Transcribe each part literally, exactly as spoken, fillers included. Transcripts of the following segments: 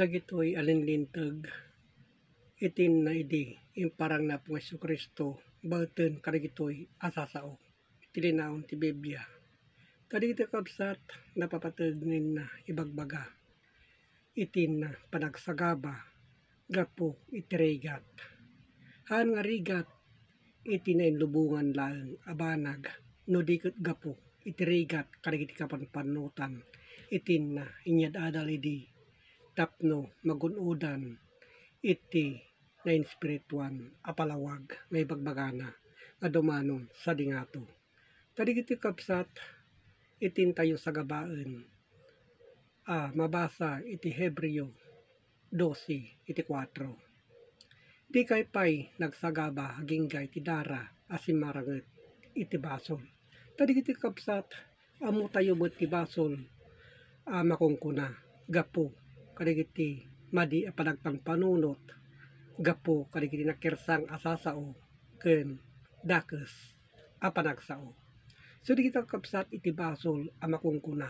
Dagitoy a linlinteg, itinna idi imparang ni Apo nga Jesu-Cristo baeten kadagitoy a sasao iti linaon ti Biblia. Kadagiti kabsat, napapateg nga ibagbaga itinna panagsagaba gapu iti rigat. Haan nga rigat iti nainlubongan laeng a banag, no di ket gapu iti rigat kadagiti kapanpanutan itinna inyad-adal idi tapno magun-odan iti nainspirituan a palawag nga ibagbagana nga dumanon sadi ngato. Kadagiti kabsat, itintayo sagabaen a mabasa iti Hebreo dose iti kuatro. Dikay pay nagsagaba agingga iti dara a simmaranget iti basol. Kadagiti kabsat, ammotayo met ti basol a makunkuna gapu kadagiti madi a panagpanpanunot, gapu kadagiti nakirsang a sasao ken dakes a panagsao. So, dagiti kabsat iti basol a makunkuna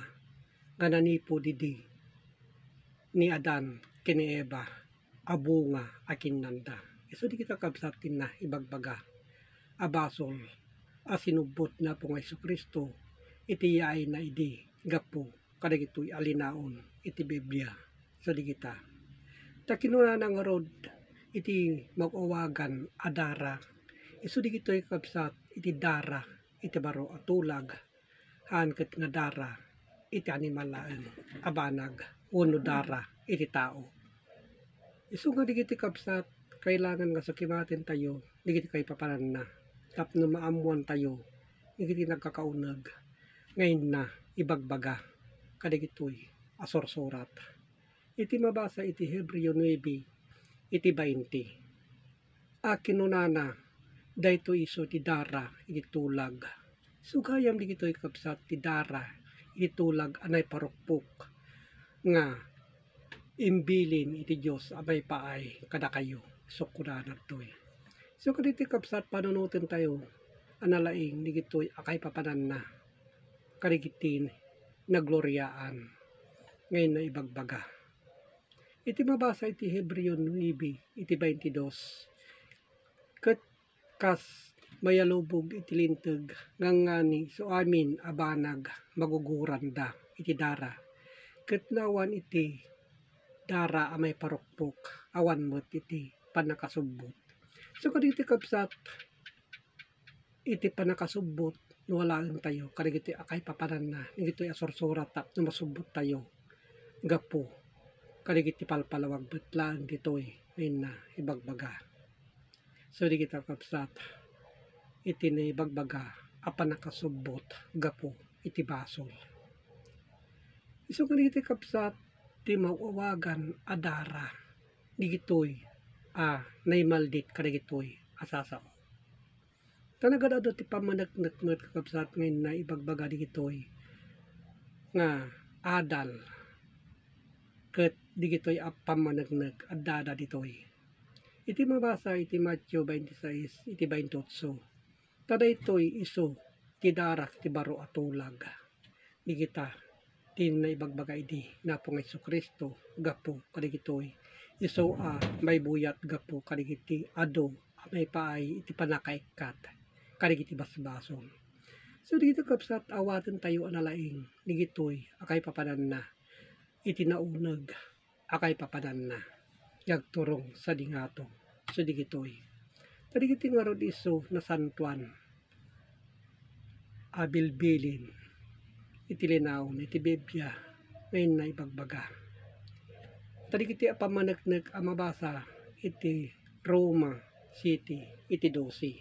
nga nanipud idi ni Adan ken ni Eva a bunga a kinnanda. Isu dagiti kabsat ti naibagbaga a basol a sinubbot ni Apo nga Jesu-Cristo iti yaayna idi gapu kadagitoy a linaon iti Biblia. So, dagita. Ta kinunana ngarud iti mag-awagan a dara, isu dagitoy kabsat iti dara iti baro a tulag, haan ket nga dara iti animal laeng a banag wenno dara iti tao. Isu nga dagiti kabsat, kailangan nga sakimatentayo dagiti kaipapananna tapno maammoantayo dagiti nagkakauneg nga inna ibagbaga kadagitoy a sursurat. Iti mabasa iti Hebreo nuebe, iti bainte, a kinunana, daytoy isu ti dara iti tulag. Isu gayam dagitoy kabsat ti dara iti tulag a naiparukpok nga imbilin iti Dios a maipaay kadakayo. Isu kunana daytoy. Isu kadagiti kabsat, panunotentayo a nalaing dagitoy a kaipapananna kadagiti nagloriaan nga inna ibagbaga. Iti mabasa iti Hebreo nuebe, iti baintidos, ket kas mayalubog iti linteg nga ngani isu amin a banag maguguranda iti dara, ket no awan iti dara a maiparukpok, awan met iti pannakasubbot. So, kadagiti kabsat, iti pannakasubbot, no alaentayo kadagiti a kaipapananna, dagitoy a sursurat tapno masubbottayo gapu kadagiti palpalawag met laeng ditoy nga inna ibagbaga. So, dagita kabsat, iti naibagbaga a pannakasubbot gapu iti basol. Isu nga dagiti kabsat, ti maawagan a dara, dagitoy a naimaldit kadagitoy a sasao. Ta nagad-adu ti pammaneknek met, kakabsat, nga inna ibagbaga dagitoy nga adal ket dagitoy a pammaneknek adda ditoy. Iti mabasa iti Mateo twenty-six, iti twenty-eight, ta daytoy isu ti dara ti baro a tulag. Dagita ti naibagbaga idi ni Apo nga Jesu-Cristo gapu kadagitoy isu a maibuyat gapu kadagiti adu a maipaay iti pannakaikkat kadagiti basbasol. So, dagitoy kabsat, awatentayo a nalaing dagitoy a kaipapananna iti nauneg a kaipapananna nga agturong sadi ngato. So, dagitoy. Ta dagiti ngarud isu nasantoan a bilbilin iti linaon iti Biblia nga inna ibagbaga. Ta dagiti a pammaneknek a mabasa iti Roma siyete, iti dose.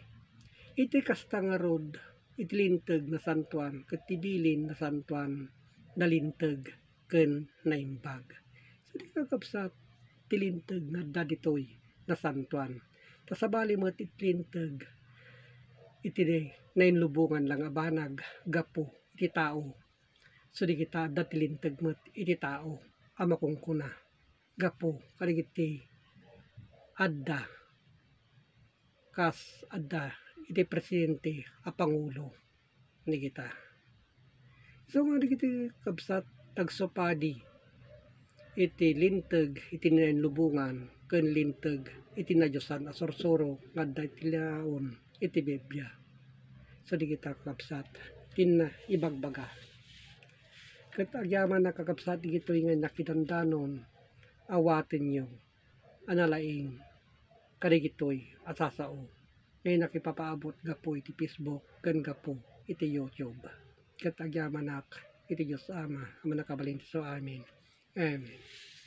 Iti kasta ngarud, iti linteg nasantoan ket ti bilin nasantoan, nalinteg ken naimbag. So, dagita kabsat, ti linteg nga adda ditoy nasantoan. Ta sabali met iti linteg iti nainlubongan lang a banag gapu iti tao. So, dagita adda ti linteg met iti tao a makunkuna gapu kadagiti adda kas adda iti presidente a pangulo dagita. So nga dagiti kabsat, agsupadi iti linteg iti nainlubongan ken linteg iti nadiosan a sursuro nga adda iti laom iti Biblia. So, dagita kakabsat, ti ibagbaga. Ket agyamanak kakabsat dagitoy nga nakidandanon, awatenyo a nalaing kadagitoy a sasao nga nakipapaabot gapu iti Facebook ken gapu iti YouTube. Ket agyamanak iti Dios Ama a Mannakabalin ti Isu. Amen. Amen.